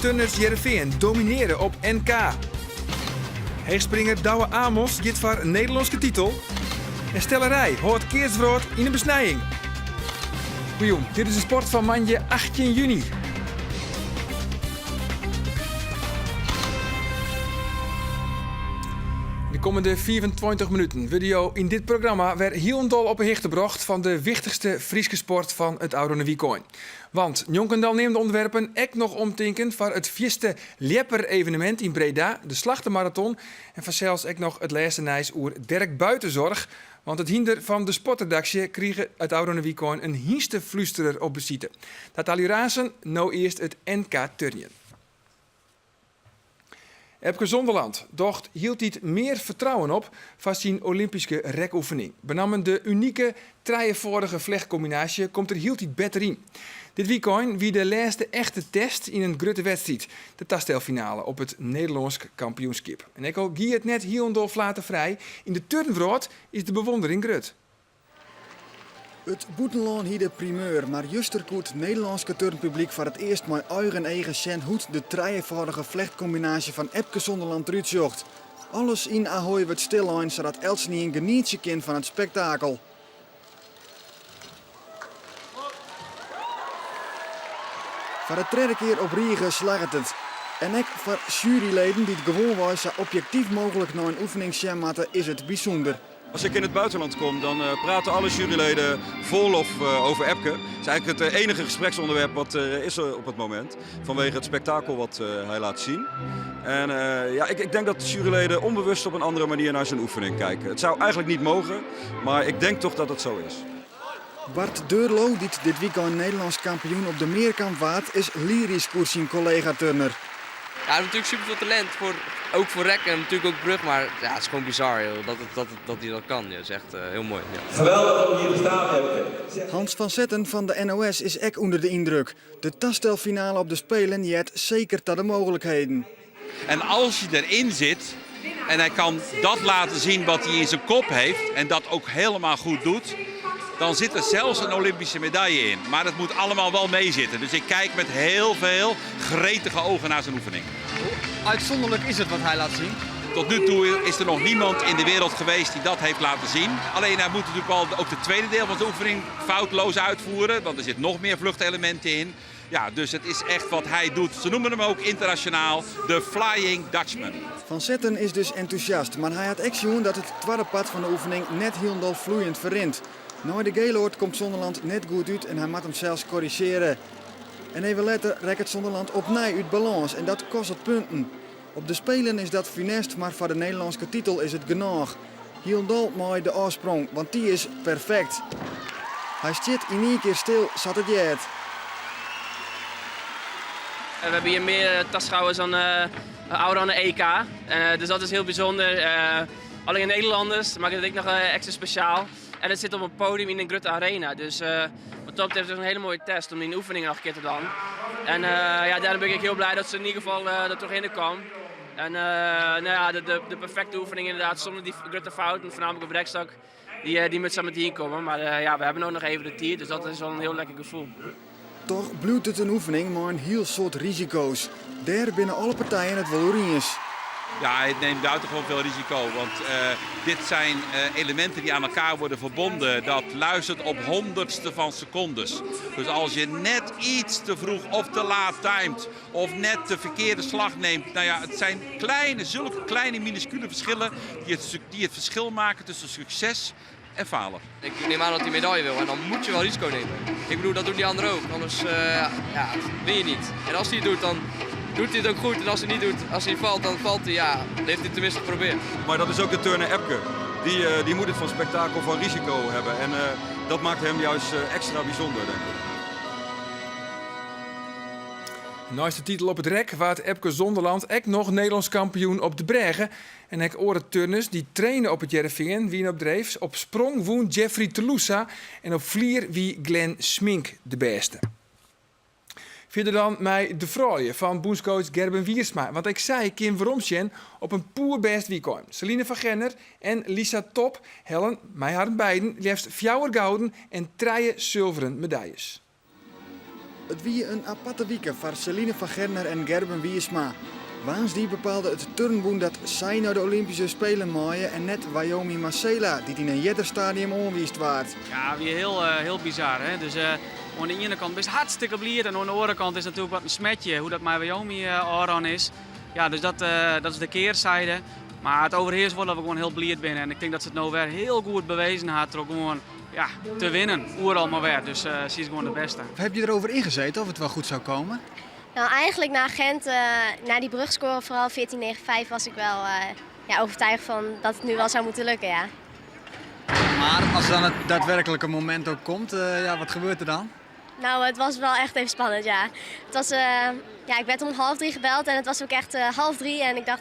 Turners Hearrenfean dominearje op NK. Heechspringer Douwe Amels giet foar Nederlânske titel. En stellerij hâldt keatswrâld yn 'e besnijing. Goejûn, dit is de sport fan moandei 18 juny. De kommende 25 minuten wurde jo yn dit programma wer hielendal op 'e hichte brocht fan de wichtichste Fryske sport fan it ôfrûne wykein. Want njonken de neamde ûnderwerpen ek noch omtinken foar it fierste ljepper-evenemint yn Breda, de Slachtemaraton. En fansels ek noch it lêste nijs oer Dirk Buitenzorg. Want it hynder fan de sportredaksje krige it ôfrûne wykein in hynsteflústerer op besite. Dat allegear, no earst it NK turnjen. Epke Zonderland docht hieltyd mear fertrouwen op foar syn Olympyske rekoefening. Benammen de unike trijefâldige flechtkombinaasje komt der hieltyd better yn. Dit wykein wie de lêste echte test yn in grutte wedstriid, de tastelfinale op it Nederlânsk kampioenskip. En ek al gie it net hielendal flaterfrij, yn de turnwrâld is de bewondering grut. It bûtenlân hie de primeur, mar juster koe it Nederlânske turnpublyk foar it earst mei eigen eagen sjen hoe't de trijefâldige flechtkombinaasje fan Epke Zonderland derút sjocht. Alles yn Ahoy wurdt stillein sadat eltsenien genietsje kin fan it spektakel. Foar de tredde kear op rige slagget it. En ek foar sjueryleden dy't gewoanwei sa objektyf mooglik nei in oefening sjen moatte is it bysûnder. Als ik in het buitenland kom, dan eh, praten alle juryleden vol lof eh, over Epke. Het is eigenlijk het eh, enige gespreksonderwerp wat er is op het moment. Vanwege het spektakel wat hij laat zien. En ja, ik, ik denk dat de juryleden onbewust op een andere manier naar zijn oefening kijken. Het zou eigenlijk niet mogen, maar ik denk toch dat het zo is. Bart Deurloo, dy't dit wykein Nederlânsk kampioen op de mearkamp waard, is lyrysk oer syn kollega-turner. Ja, hij heeft natuurlijk super veel talent, voor, ook voor rek en natuurlijk ook brug. Maar ja, het is gewoon bizar joh, dat, het, dat, het, dat hij dat kan. Ja, dat is echt uh, heel mooi. Ja. Geweldig om hier te staan, Epke. Hans van Zetten fan de NOS is ek ûnder de yndruk. De tastelfinale op de Spelen heart seker ta de mooglikheden. En als je erin zit en hij kan dat laten zien wat hij in zijn kop heeft en dat ook helemaal goed doet, dan zit er zelfs een Olympische medaille in. Maar dat moet allemaal wel meezitten. Dus ik kijk met heel veel gretige ogen naar zijn oefening. Hoe uitzonderlijk is het wat hij laat zien? Tot nu toe is er nog niemand in de wereld geweest die dat heeft laten zien. Alleen hij moet natuurlijk wel ook de tweede deel van de oefening foutloos uitvoeren. Want er zit nog meer vluchtelementen in. Ja, dus het is echt wat hij doet. Ze noemen hem ook internationaal de Flying Dutchman. Van Zetten is dus entûsjast, mar hy hat ek sjoen dat it twadde part fan de oefening net hielendal floeiend ferrint. Nei de Gaylord komt Zonderland net goed út en hy moat himsels korrizjearje. En even letter rekket Zonderland opnij út balâns en dat kostet punten. Op de Spelen is dat funest, mar foar de Nederlânske titel is it genôch. Hielendal mei de ôfsprong, want dy is perfekt. Hy stiet yn ien kear stil sa't it heart. We hebben hier meer taschouwers dan uh, ouder aan de EK. Uh, dus dat is heel bijzonder. Uh, alleen Nederlanders maakt het ook nog extra speciaal. En het zit op een podium in een grote arena. Dus wat dat betreft is het een hele mooie test om die oefening nog een keer te doen. En ja, daarom ben ik heel blij dat ze in ieder geval er toch in kwam. En nou ja, de, de, de perfecte oefening inderdaad, zonder die grote fouten, voornamelijk op rekstok, die, die moet zo meteen komen. Maar ja, we hebben ook nog even de tijd, dus dat is wel een heel lekker gevoel. Toch bliuwt it in oefening mei in hiel soad risiko's. Dêr binne alle partijen it wol oer iens. Ja, het neemt buitengewoon veel risico. Want uh, dit zijn uh, elementen die aan elkaar worden verbonden. Dat luistert op honderdste van secondes. Dus als je net iets te vroeg of te laat timet, of net de verkeerde slag neemt. Nou ja, het zijn kleine, zulke kleine minuscule verschillen die het, die het verschil maken tussen succes en falen. Ik neem aan dat hij medaille wil en dan moet je wel risico nemen. Ik bedoel, dat doen die anderen ook, anders uh, ja, win je niet. En als hij het doet, dan doet hij het ook goed. En als hij niet doet, als hij valt, dan valt hij. Ja, dan heeft hij het tenminste geprobeerd. Maar dat is ook de turner Epke. Die, uh, die moet het van spektakel van risico hebben. En uh, dat maakt hem juist extra bijzonder, denk ik. Neist de titel op it rek waard Epke Zonderland ek noch Nederlânsk kampioen op de brêge. En ek oare turners dy't traine op It Hearrenfean wiene op dreef. Op sprong wûn Jeffrey Telussa en op flier wie Glenn Smink de bêste. Fierder dan mei de froulju fan bûnscoach Gerben Wiersma, want ek sy kin weromsjen op in poerbêst wykein. Celine van Gerner en Lisa Top hellen mei harren beiden leafst fjouwer gouden en trije sulveren medaljes. It wie in aparte wike foar Celine van Gerner en Gerben Wiersma. Woansdei bepaalde it turnbûn dat sy nei de Olympyske Spelen meie en net Wyomi Masela, dy't yn in earder stadium oanwiisd waard. Ja, wie hiel, hiel bizar. Hè? Dus oan de iene kant bist hartstikke bliid en oan de oare kant is natuerlik wat in smetje hoe dat mei Wyomi ôfrûn is. Ja, dus dat, dat is de kearzijde. Mar it overheerst wol dat we gewoan hiel bliid binne. En ik tink dat se it no wer hiel goed bewezen hat troch gewoan ja, te winnen. Oeral mar wer. Dus sy is gewoan de bêste. Heb je erover ingezeten of het wel goed zou komen? Nou, eigenlijk na Gent, na die brugscore, vooral 14.95, was ik wel ja, overtuigd van dat het nu wel zou moeten lukken, ja. Maar als dan het daadwerkelijke moment ook komt, ja, wat gebeurt er dan? Nou, het was wel echt even spannend, ja. Het was, ja, ik werd om 2.30 gebeld en het was ook echt 2.30 en ik dacht,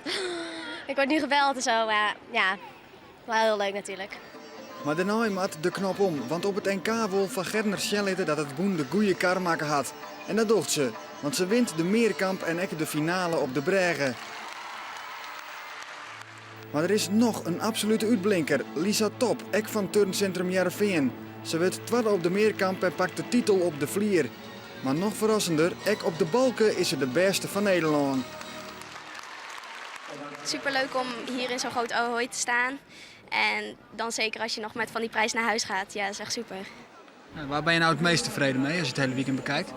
ik word nu gebeld en zo. Maar ja, wel heel leuk natuurlijk. Mar dêrnei moat de knop om, want op it NK wol Van Gerner sjen litte dat it bûn de goede kar makke hat. En dat docht se, want se wint de mearkamp en ek de finale op de brêge. Mar der is noch in absolute útblinker, Lisa Top, ek fan turnsintrum Hearrenfean. Se wurdt twadde op de mearkamp en pakt de titel op de flier. Mar noch ferrassender, ek op de balke is se de bêste fan Nederlân. Superleuk om hier in zo'n groot Ahoy te staan. En dan zeker als je nog met van die prijs naar huis gaat. Ja, dat is echt super. Waar ben je nou het meest tevreden mee als je het hele weekend bekijkt?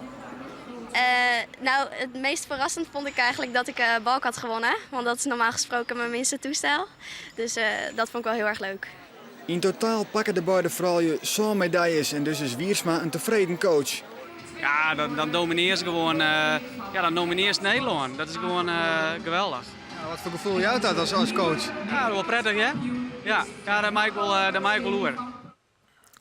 Nou, het meest verrassend vond ik eigenlijk dat ik balk had gewonnen. Want dat is normaal gesproken mijn minste toestel. Dus dat vond ik wel heel erg leuk. Yn totaal pakke de beide froulju sân medaljes en dus is Wiersma in tefreden coach. Ja, dan dominearje se gewoan, ja, dan dominearje se Nederlân. Dat is gewoan geweldich. Ja, wat foar gefoel jout dat as coach? Ja, wol prettig, hè? Ja, ja, dêr mei ik wol, dêr mei ik wol oer.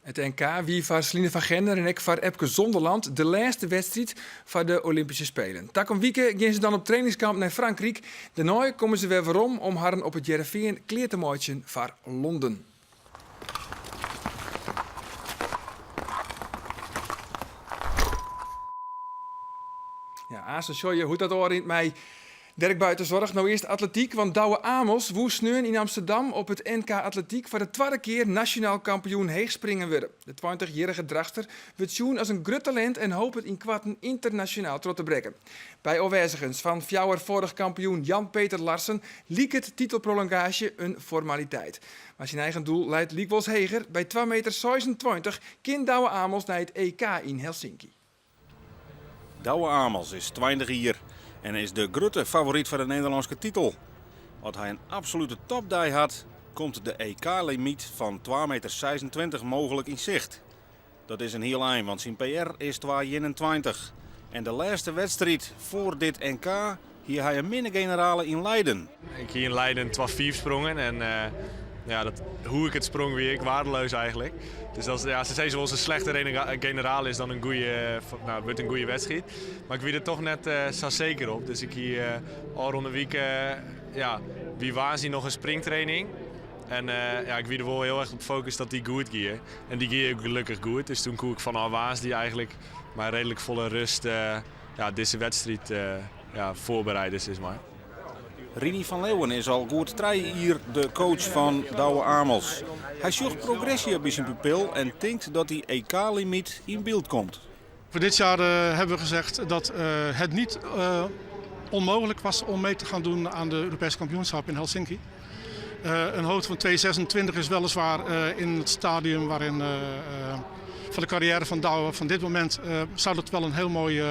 It NK wie foar Celine van Gerner en ek foar Epke Zonderland de lêste wedstriid foar de Olympyske Spelen. Takom wike gean se dan op trainingskamp nei Frankryk. Dêrnei komme se wer werom om harren op It Hearrenfean klear te meitsjen foar Londen. Ja, aanst sjogge je hoe't dat ôfrint mei Dirk Buitenzorg. No earst atletyk, want Douwe Amels woe sneon yn Amsterdam op it NK Atletyk foar de twadde kear nasjonaal kampioen heechspringen wurde. De 20-jierrige Drachtster wurdt sjoen as in grut talint en hopet ynkoarten ynternasjonaal troch te brekken. By ôfwêzigens fan fjouwerfâldich kampioen Jan Peter Larsen liket titelprolongaasje in formaliteit. Mar syn eigen doel leit lykwols heger, by twa meter 26 kin Douwe Amels nei it EK yn Helsinki. Douwe Amels is 20 jier en is de grutte favoryt foar de Nederlânske titel. As hy in absolute topdei hat, komt de EK-limyt fan twa meter 26 mooglik yn sicht. Dat is in hiel ein, want syn PR is 2,21. En de lêste wedstriid foar dit NK hie hy in minne generale yn Leiden. Ik hie yn Leiden 2,5 sprongen en ja, dat, hoe ik it sprong wie ek waardeloos eigenlijk. Dus dat, ja, se sizze wolris in slechte generaal is dan in goede, nou, wurdt in goede wedstriid. Mar ik wie der toch net sa seker op. Dus ik hie ôfrûne wike, ja, wie woansdei noch in springtraining. En ja, ik wie der wol hiel erch op fokust dat dy goed gie. En dy gie ek gelokkich goed. Dus doe koe ik fanôf woansdei eigenlijk mei reedlik folle rêst ja, dizze wedstriid ja, foarbereide, sis mar. Rini van Leeuwen is al goed 3 jier de coach fan Douwe Amels. Hy sjocht progresje by syn pupil en tinkt dat dy EK-limyt yn byld komt. Voor dit jaar hebben we gezegd dat het niet onmogelijk was om mee te gaan doen aan de Europese kampioenschap in Helsinki. Een hoogte van 2,26 is weliswaar in het stadium waarin van de carrière van Douwe van dit moment zou dat wel een heel mooi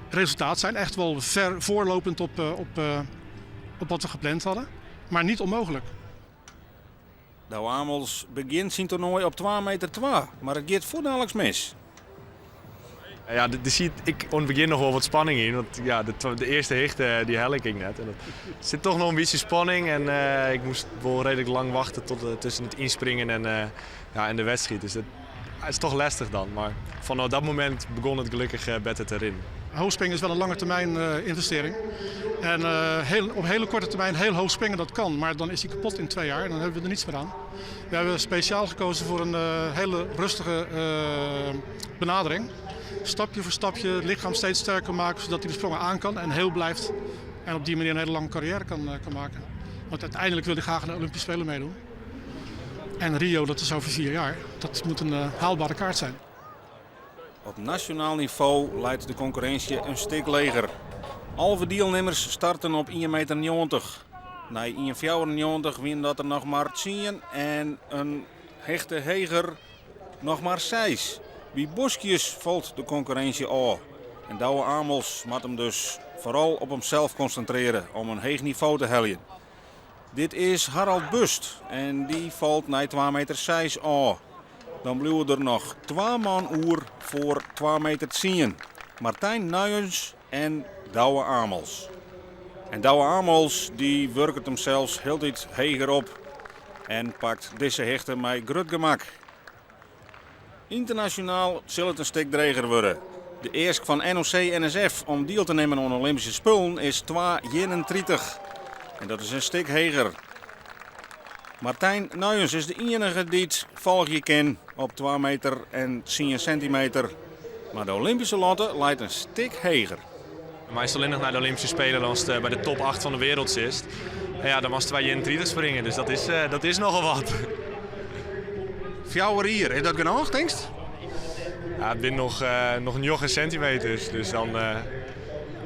resultaat zijn. Echt wel ver voorlopend op wat we gepland hadden, maar niet onmogelijk. Douwe Amels begjint syn toernoai op 2 meter 2, mar it giet fuortdaliks mis. Ja, der sit ek oan it begjin noch wol wat spanning yn. Want ja, de earste hichte dy helle ik net. En der sit toch noch in bytsje spanning. En ik moast wol reedlik lang wachtsje tot tusken it ynspringen en, ja, en de wedstriid. Dus dat is toch lestich dan. Mar fanôf dat momint begûn it gelokkich better te rinnen. Hoogspringen is wel een lange termijn investering. En op hele korte termijn heel hoog springen, dat kan. Maar dan is hij kapot in 2 jaar en dan hebben we er niets meer aan. We hebben speciaal gekozen voor een hele rustige benadering. Stapje voor stapje het lichaam steeds sterker maken, zodat hij de sprongen aan kan en heel blijft. En op die manier een hele lange carrière kan maken. Want uiteindelijk wil hij graag aan de Olympische Spelen meedoen. En Rio, dat is over 4 jaar. Dat moet een haalbare kaart zijn. Op nasjonaal nivo leit de konkurrinsje in stik leger. 11 dielnimmers starten op ien meter 90. Nei ien 94 wiene dat der noch mar tsien en in hichte heger noch mar seis. By boskjes falt de konkurrinsje ôf. En Douwe Amels moat him dus foaral op himsels konsintrearje om in heech nivo te heljen. Dit is Harald Bust en dy falt nei twa meter seis ôf. Dan bliuwe der noch twa man oer foar twa meter tsien. Martijn Nuyens en Douwe Amels. En Douwe Amels dy wurket himsels hieltyd heger op en pakt dizze hichte mei grut gemak. Ynternasjonaal sil it in stik dreger wurde. De eask fan NOC-NSF om diel te nimmen oan Olympyske Spullen is 2,31. En dat is in stik heger. Martijn Nuyens is de iennige dy't folgje kin op 2 meter en 10 sintimeter. Mar de Olympyske latte leit in stik heger. Meist allinnich nei de Olympyske Spelen ast by de top 8 fan de wereld sitst. En ja, dan moatst 2,31 springe, dus dat is nochal wat. 4 jier, is dat genôch, tinkst? Ja, it binne noch 9 sintimeters, dus dan,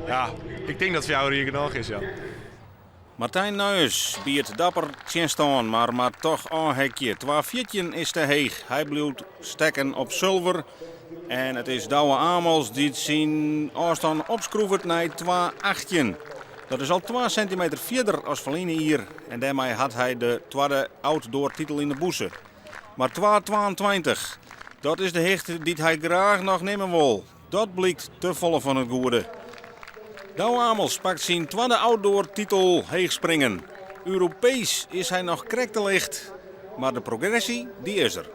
ja, ik tink dat 4 jier genôch is, ja. Martijn Nuyens biedt dapper tsjinstân, mar moat toch ôfhekje. 2,14 is te heech. Hy bliuwt stekken op sulver. En it is Douwe Amels dy't syn ôfstân opskroevet nei 2,18. Dat is al 2 sintimeter fierder as ferline jier en dêrmei hat hy de twadde outdoor-titel yn 'e bûse. Mar 2,22, dat is de hichte dy't hy graach noch nimme wol. Dat blykt te folle fan it goede. Douwe Amels pakt syn twadde outdoor-titel heechspringen. Europees is hy noch krekt te licht, mar de progressy dy is der.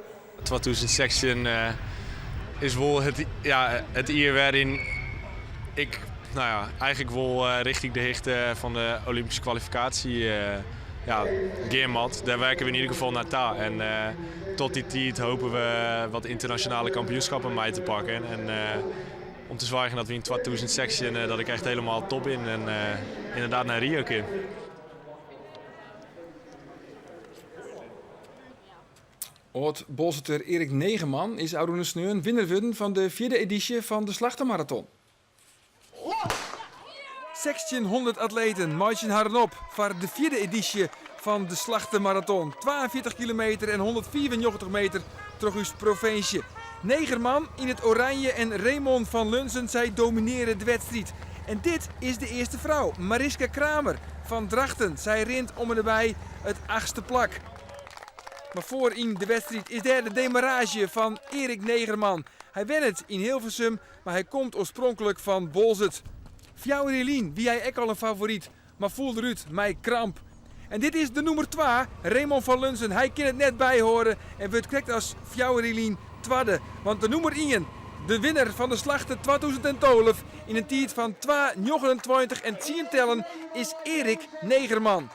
2016 is wol it, ja, it jier wêryn ik nou ja, eigentlik wol richting de hichte fan de Olympyske kwalifikaasje ja, gean moat. Dêr werke we yn ieder gefal nei ta. En tot dy tiid hoopje we wat ynternasjonale kampioenskippen mei te pakken. En om te soargjen dat we yn 2016 dat ik echt hielendal top bin en ynderdaad nei Rio kin. Ald-Boalserter Erik Negerman is ôfrûne sneon winner wurden fan de fjirde edysje fan de Slachtemaraton. 1600 atleten meitsjen harren op foar de fjirde edysje fan de Slachtemaraton. 42 kilometer en 195 meter troch ús provinsje. Negerman yn it oranje en Raymond van Lunzen, sy dominearje de wedstriid. En dit is de earste frou, Mariska Kramer fan Drachten. Sy rint om en by it achtste plak. Mar foar yn de wedstriid is dêr de demarraazje fan Erik Negerman. Hy wennet yn Hilversum, mar hy komt oarspronklik fan Boalsert. 4 jier lyn wie hy ek al in favoryt, mar foel derút mei kramp. En dit is de nûmer 2, Raymond van Lunzen. Hy kin it net byhâlde en wurdt krekt as 4 jier lyn twadde. Want de nûmer 1, de winner fan de Slachte 2012 yn in tiid fan 2,29 en 10 tellen, is Erik Negerman.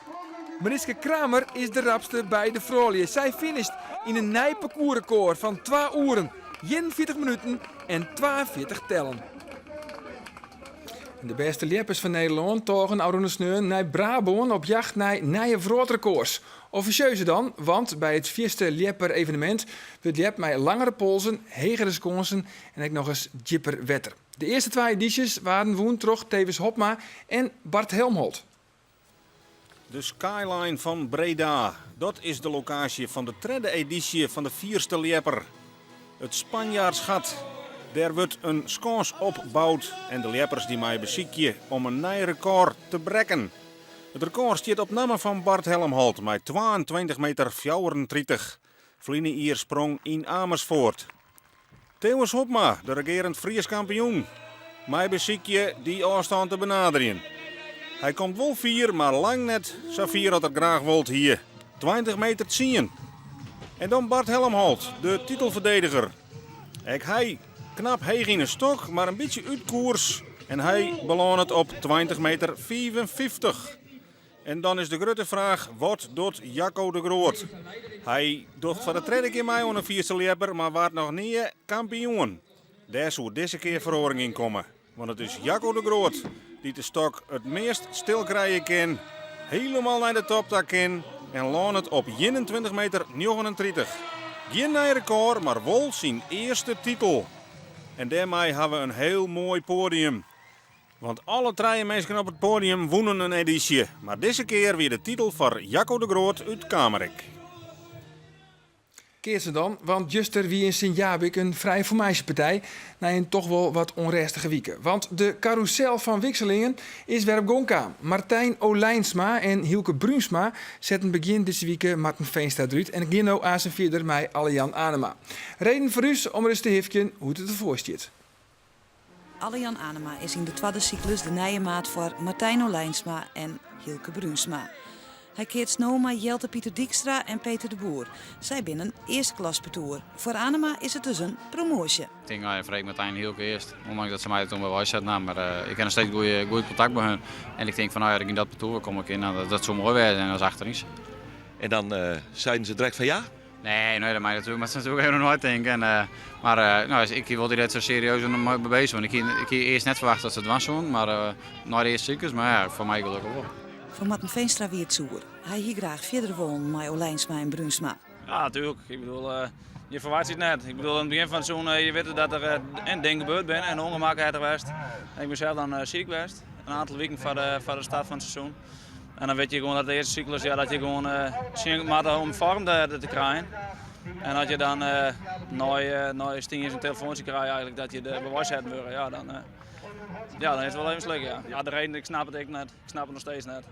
Mariska Kramer is de rapste by de froulju. Sy finisht yn in nij parcoursrekôr fan 2 oeren, 41 minuten en 42 tellen. De bêste ljeppers fan Nederlân tôgen ôfrûne sneon nei Brabân op jacht nei nije wrâldrekôrs. Offisjeuze dan, want by it fierste ljepper-evenemint wurdt ljept mei langere polzen, hegere skânsen en ek nochris djipper wetter. De earste twa edysjes waarden wûn troch Thewis Hobma en Bart Helmholt. De Skyline fan Breda, dat is de lokaasje fan de tredde edysje fan de Fierste Ljepper. It Spanjaardsgat. Dêr wurdt in skâns opboud en de ljeppers dy meie besykje om in nij rekôr te brekken. It rekôr stiet op namme fan Bart Helmholt mei 22 meter 34. Ferline jier sprong yn Amersfoort. Thewis Hobma, de regearend Frysk kampioen, mei besykje dy ôfstân te benaderjen. Hy komt wol fier, mar lang net sa fier as er graach wold hie, 20 meter 10. En dan Bart Helmholt, de titelferdediger. Ek hy knap heech yn 'e stok, mar in bytsje út koers en hy belânet op 20 meter 55. En dan is de grutte fraach, wat docht Jaco de Groot? Hy docht foar de tredde kear mei oan in Fierste Ljepper, mar waard noch nea kampioen. Dêr soe dizze kear feroaring yn komme, want it is Jaco de Groot dy't de stok it meast stil krije kin, hielendal nei de top ta kin en lânet op 21 meter 39. Gjin nij rekôr, mar wol syn earste titel. En dêrmei ha we in hiel moai poadium. Want alle trije minsken op it poadium wûnen in edysje, mar dizze kear wie de titel foar Jacco de Groot út Kamerik. Keatsen dan, want juster wie yn Sint Jabik in frije formaasjepartij nei in toch wol wat ûnrêstige wike. Want de karûsel fan wikselingen is wer op gong kaam. Martijn Olijnsma en Hylke Bruinsma setten begjin dizze wike Marten Feenstra derút en gean no aansen fierder mei Alle Jan Anema. Reden foar ús om ris te hifkjen hoe't it derfoar stiet. Alle Jan Anema is yn de twadde syklus de nije maat foar Martijn Olijnsma en Hylke Bruinsma. Hy keatst no mei Jelte Pieter Dykstra en Peter de Boer. Sy binne in earsteklaspartoer. Foar Anema is it dus in promoasje. Ik tink, no ja, freeg Martijn en Hylke earst. Ondanks dat se my der toen by wei setten ha, mar ik ha noch steeds goed kontakt mei hun. En ik tink fan, no ja, as ik yn dat partoer komme kin, dan dat soe moai wêze en as achterynse. En dan seiden se direkt fan ja? Nee, nee, dat mei natuerlik, moat se natuerlik even neitinke. En, uh, mar uh, no, ik hie wol direkt sa serieus mei bezich. Want ik hie earst net ferwachte dat se it dwaan soenen, mar uh, nei de earste syklus, mar ja, foar my gelokkich wol. Foar Marten Feenstra wie it soer. Hy hie graach fierder wollen mei Olijnsma en Bruinsma. Ja, natuerlik. Ik bedoel, uh, je ferwachtsje it net. Ik bedoel, oan it begjin fan it seizoen, je witte dat der in ding gebeurd binne, in ûngemak hat der west. En ik bin sels dan siik west, in oantal wiken foar de, foar de start fan it seizoen. En dan wit je gewoan dat de earste syklus, ja, dat je gewoan sjen moatte om foarm te, te krijen. En as je dan uh, nei, uh, nei Stiens in telefoantsje krije eigenlijk dat je der wei setten wurde, ja, dan, uh, ja, dan is it wol even slikken. Ja. Ja, de reden, ik snap it ek net. Ik snap it noch steeds net.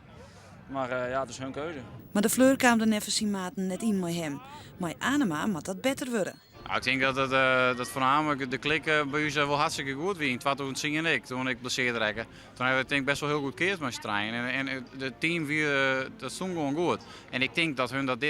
Mar uh, ja, it is hun keuze. Mar de fleur kaam der neffens syn maten net yn mei him. Mei Anema moat dat better wurde. Nou, ik tink dat, het, uh, dat voornamelijk de klik uh, by ús wol hartstikke goed wie yn 2010 ek, toen ik blessearre rekke. Toen hawwe we tink best wol hiel goed keatst mei s'n trijen. En, en it team wie, dat stond gewoan goed. En ik tink dat hun dat,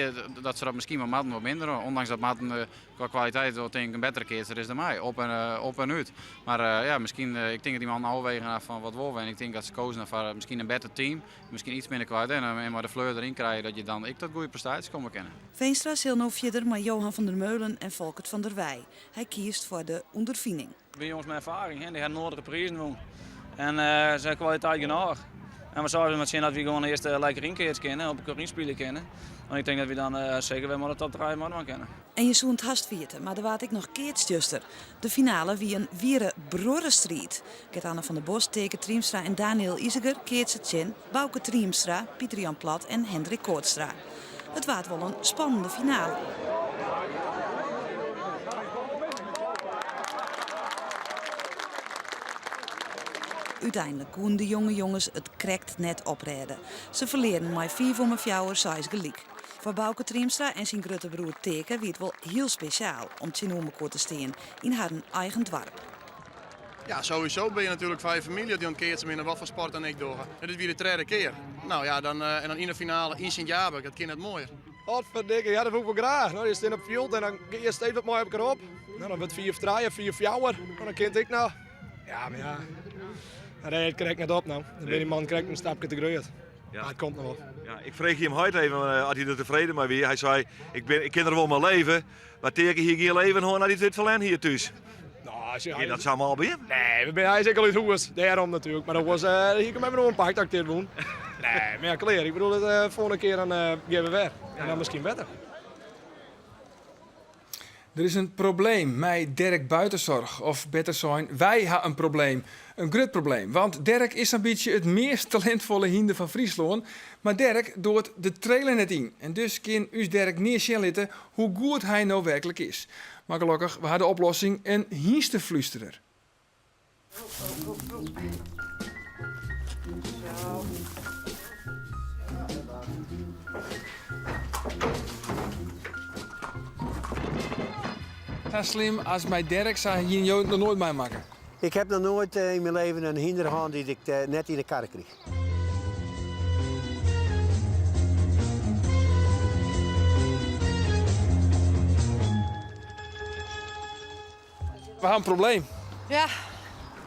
dat se dat miskien mei Marten wat minder, ondanks dat Marten kwa kwaliteit wol tink in bettere keatser is dan my, op en, op en út. Mar ja, miskien, ik tink dat dy mannen ôfwegen fan wat wolle we. En ik tink dat se kozen foar miskien in better team, miskien iets minder kwaliteit en mei de fleur deryn krije dat je dan ek tot goede prestaasjes komme kinne. Feenstra sil no fierder mei Johan van der Meulen en Folkert van der Wei. Hy kiest foar de ûnderfining. It binne jonges mei erfaring, dy ha noardere prizen wûn en se ha kwaliteit genôch. En we soargje der tsjin dat wy gewoan earst lekker ynkeatse kinne, op elkoar ynspylje kinne. Want ik tink dat wy dan seker wer mei de top trije meidwaan kinne. En je soene it hast ferjitte, mar der waard ek noch keatst juster. De finale wie in wiere bruorrestriid. Gert-Anne van der Bos, Teake Triemstra en Daniël Iseger keatse tsjin Bauke Triemstra, Pieter Jan Plat en Hendrik Kootstra. It waard wol in spannende finale. Uteinlik koenen de jonge jonges it krekt net oprêde. Se ferlearen mei fiif om 'e fjouwer seis gelyk. Foar Bauke Triemstra en syn grutte broer Teake wie it wol hiel spesjaal om tsjinoer mekoar te stean yn harren eigen doarp. Ja, sowieso ben je natuurlijk van je familie die oan it keatsen binne, wat foar sport dan ek dogge. En dit wie de tredde kear. Nou ja, dan, en dan yn de finale yn Sint Jabik, dat kin net moaier. Godverdikke, ja, dat woe ik wol graach. No, je stean op fjild en dan gean je steeds wat mei elkoar op. No, dan wurdt 5-3, 5-4, no, dan kin it ek noch. Ja, mar ja, dan rêd je it krekt net op no. Dan bin dy man krekt in stapke te grut. Ja. Mar it komt noch wol. Ja, ik freegje him heit even eh, as hy der tefreden mei wie. Hy sei, ik, bin, ik kin der wol mei leve, mar Teake hie gjin leven hân as hy dit ferlern hie thús. Nou, als je, Gie dat samar al by him? Nee, we binne, hy is ek al út hûs, dêrom natuerlik. Mar dat was, uh, hie ik him even oanpakt dat ik dit wûn. Nee, mar ja, klear. Ik bedoel, het, uh, volgende kear dan uh, gean we wer. En dan miskien better. Der is in probleem mei Derek Buitenzorg. Of better sein, wy ha in probleem. In grut probleem, want Derek is sa'n bytsje it meast talintfolle hynder fan Fryslân. Mar Derek doart de trailer net yn. En dus kin ús Derek nea sjen litte hoe goed hy no werklik is. Mar gelokkich, we ha de oplossing, in hynsteflústerer. Sa slim as mei Derek, sa hiene jo it noch noait meimakke? Ik heb noch noait yn myn leven in hynder hân dy't ik net yn de karre kriich. We ha in probleem. Ja.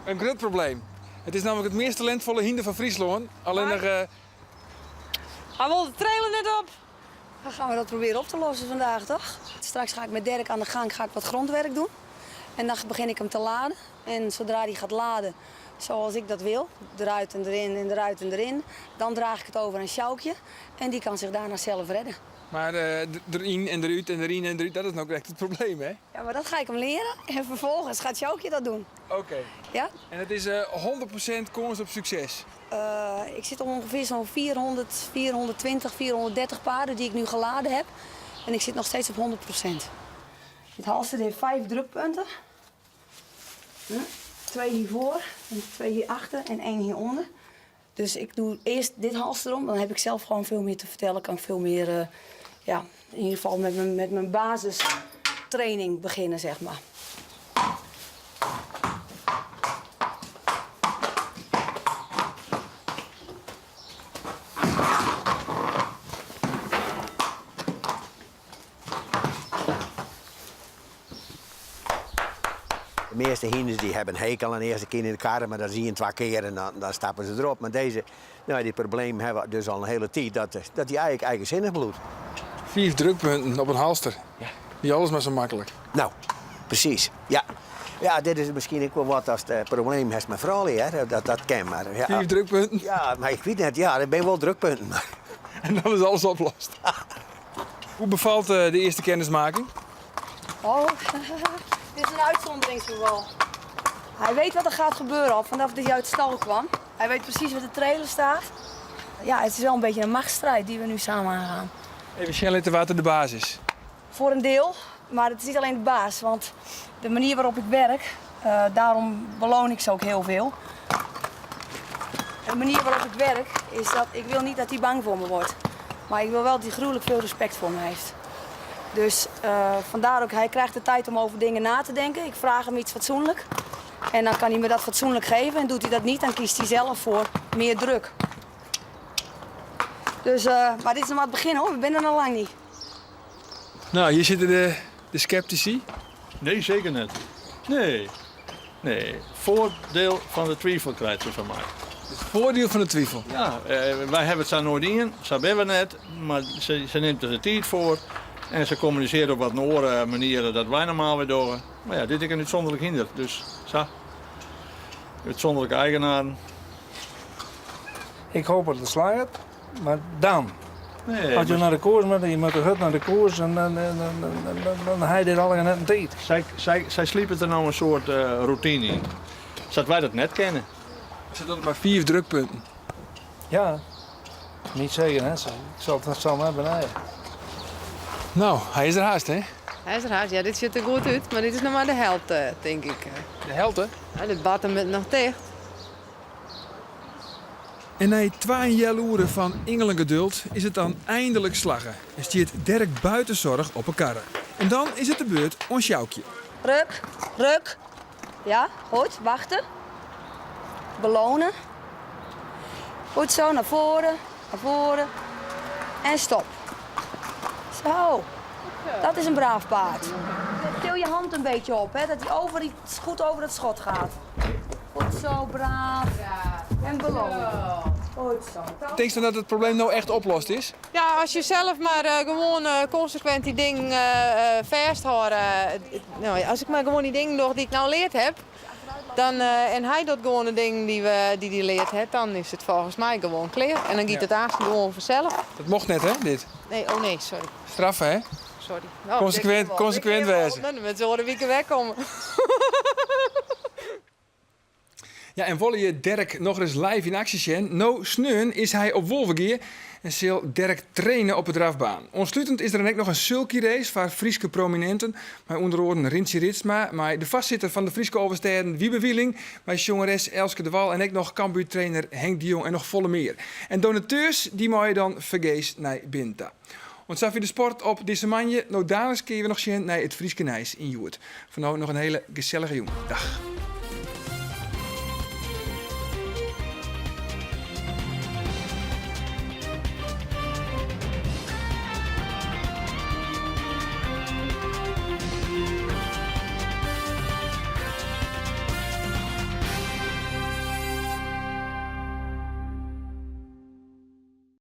In grut probleem. It is nammentlik it meast talintfolle hynder fan Fryslân. Allinnich. Uh... Hy wol de trailer net op. Dan gaan we dat proberen op te lossen vandaag, toch? Straks ga ik met Derek aan de gang, ga ik wat grondwerk doen. En dan begin ik hem te laden. En zodra hij gaat laden, zoals ik dat wil, eruit en erin en eruit en erin, dan draag ik het over aan Sjoukje. En die kan zich daarna zelf redden. Mar deryn en derút en deryn en derút, dat is no krekt it probleem, hè? Ja, mar dat ga ik hem leren en vervolgens gaat Sjoukje dat doen. Oké. Ja? En it is 100% kâns op sukses? Ik zit op ongeveer zo'n 400, 420, 430 paarden die ik nu geladen heb. En ik zit nog steeds op 100%. Het halster heeft vijf drukpunten. Twee hiervoor, en twee hierachter en één hieronder. Dus ik doe eerst dit halster om, dan heb ik zelf gewoon veel meer te vertellen. Kan ik veel meer, eh, ja, in ieder geval met mijn, met mijn basistraining beginnen, zeg maar. De meeste hynders die hebben een hekel aan de eerste keer in de kar, maar dat zie je twee keer en dan, dan stappen ze erop. Maar deze, nou, die probleem hebben we dus al een hele tijd, dat, dat die eigenlijk eigenzinnig bloedt. Vijf drukpunten op een halster. Ja. Niet alles maar zo makkelijk. Nou, precies. Ja. Ja, dit is misschien ook wel wat als het eh, probleem heeft met vrouwen, hè. Dat, dat ken maar. Ja. Vijf drukpunten? Ja, maar ik weet net, ja, dat ben wel drukpunten. Maar. En dan is alles oplost. Hoe bevalt eh, de eerste kennismaking? Oh, dit is een uitzonderingsgeval. Hij weet wat er gaat gebeuren al vanaf dat hij uit de stal kwam. Hij weet precies waar de trailer staat. Ja, het is wel een beetje een machtsstrijd die we nu samen aangaan. Even Shelley te water de basis. Voor een deel, maar het is niet alleen de baas. Want de manier waarop ik werk, eh, daarom beloon ik ze ook heel veel. De manier waarop ik werk is dat ik wil niet dat hij bang voor me wordt. Maar ik wil wel dat hij gruwelijk veel respect voor me heeft. Dus eh, vandaar ook, hij krijgt de tijd om over dingen na te denken. Ik vraag hem iets fatsoenlijk. En dan kan hij me dat fatsoenlijk geven. En doet hij dat niet, dan kiest hij zelf voor meer druk. Dus, eh, maar dit is nog maar het begin hoor, we zijn er nog lang niet. Nou, hier zitten de, de sceptici. Nee, zeker niet. Nee. Nee. Voordeel van de twijfel krijgt ze van mij. Het voordeel van de twijfel? Ja, eh, wij hebben het zo nooit in, zo ben we net, maar ze, ze neemt er de tijd voor. En ze communiceert op wat andere manieren dat wij normaal weer doen. Maar ja, dit is een uitzonderlijk hinder, dus zo. Uitzonderlijke eigenaren. Ik hoop dat het slaagt, maar dan. Nee, Als je maar- naar de koers moet, en je moet de hut naar de koers en dan, dan, dan, dan, dan, dan hij dit al net een tijd. Zij, zij, zij sliepen er nou een soort eh, routine in. Zodat wij dat net kennen. Er zitten maar vier drukpunten. Ja, niet zeker hè. Ik zal het zal maar benijden. Nou, hij is er haast, hè? Hij is er haast. Ja, dit ziet er goed uit, maar dit is nog maar de helft, eh, denk ik. De helft, hè? Ja, dit bad hem met nog dicht. En na twee jaloeren van engelengeduld is het dan eindelijk slaggen. En stiert Dirk Buitenzorg op een karre. En dan is het de beurt ons Sjoukje. Ruk, ruk. Ja, goed, wachten. Belonen. Goed zo, naar voren, naar voren. En stop. Zo, dat is een braaf paard. Til je hand een beetje op, hè, dat hij over die, goed over het schot gaat. Goed zo, braaf. En belonen. Goed zo. Denk je dan dat het probleem nou echt oplost is? Ja, als je zelf maar eh, gewoon eh, consequent die dingen eh, eh, vasthoudt. eh, nou, ja, als ik maar gewoon die dingen doe die ik nou leerd heb. Dan, eh, en hij doet gewoon de dingen die hij die die leerd heeft, dan is het volgens mij gewoon klaar. En dan gaat Ja. het eigenlijk gewoon vanzelf. Dat mocht net, hè, dit? Nee, oh nee, sorry. Straffen, hè? Sorry. Oh, Consequent- ik wel. consequent Ik wel. wezen. Dan met z'n weken wegkomen. Ja, en wil je Dirk nog eens live in actie zien? No sneun is hij op Wolvengeer en zal Dirk trainen op de drafbaan. Ontsluitend is er dan ook nog een sulky race waar Frieske prominenten, maar onder andere Rintje Ritsma, maar de vastzitter van de Frieske Oversteden Wiebe Wieling, maar jongeres Elske de Wal en ook nog Cambuur-trainer Henk de Jong en nog volle meer. En donateurs die mag je dan vergees naar Binta. Want zag je de sport op deze manje? Nou, dadelijk keer we nog zien naar het Frieske Nijs in Joert. Voor nu nog een hele gezellige jong. Dag.